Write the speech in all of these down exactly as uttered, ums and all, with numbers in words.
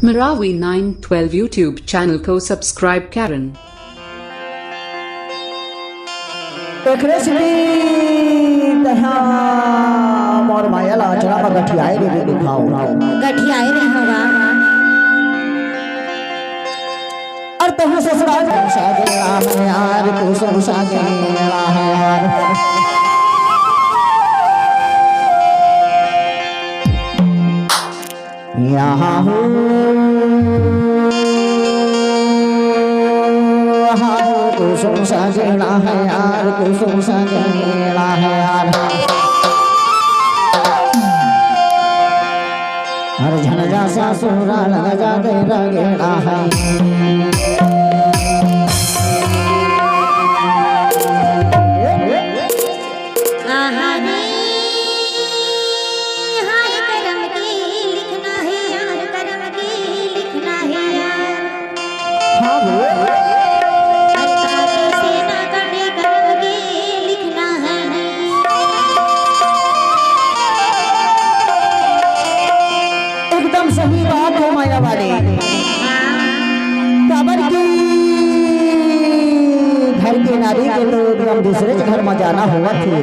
Marawi nine twelve YouTube channel को subscribe करें। एकरे से भी तहा मोर माया ला अचरा म गठियाए रे दिखाओ। गठियाए रे होगा। अरे तहूँ ससुराल में सागे राम यार, तू ससुराल में यार। यहाँ हो, हाँ हो, कुसुम सजड़ा है यार, कुसुम सजड़ा है यार। हर झन जा ससुराल जा तेरा गेड़ा है। आहा रे, हाय करम के लिखना है यार, करम के लिखना है यार। हाँ बोल। अरे काके से ना कटे, करम के लिखना है। एकदम सही बात है माया वाले। हाँ। काबर की घर के नारी के तो एकदम दूसरे के घर में जाना होवत हे।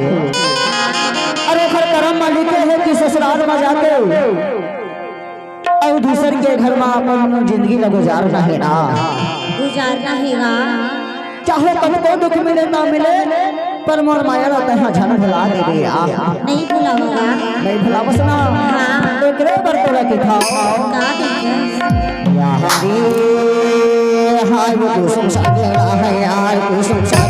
अरे ओकर करम में लिखे हे कि ससुराल में जाके अउ दूसर के घर में अपन जिंदगी ला गुजारना हे ना। गुजारना हे ना। चाहे कतको दुख मिले ना मिले, पर मोर माया ला तैं हा झन भुला देबे आ। नहीं भुलावंव। नहीं भुलावस ना। हाँ। एकरे बर तोला किथंव। का किथंव? यार रे, हाय वो कुसुम सजड़ा है यार, कुसुम सजड़ा।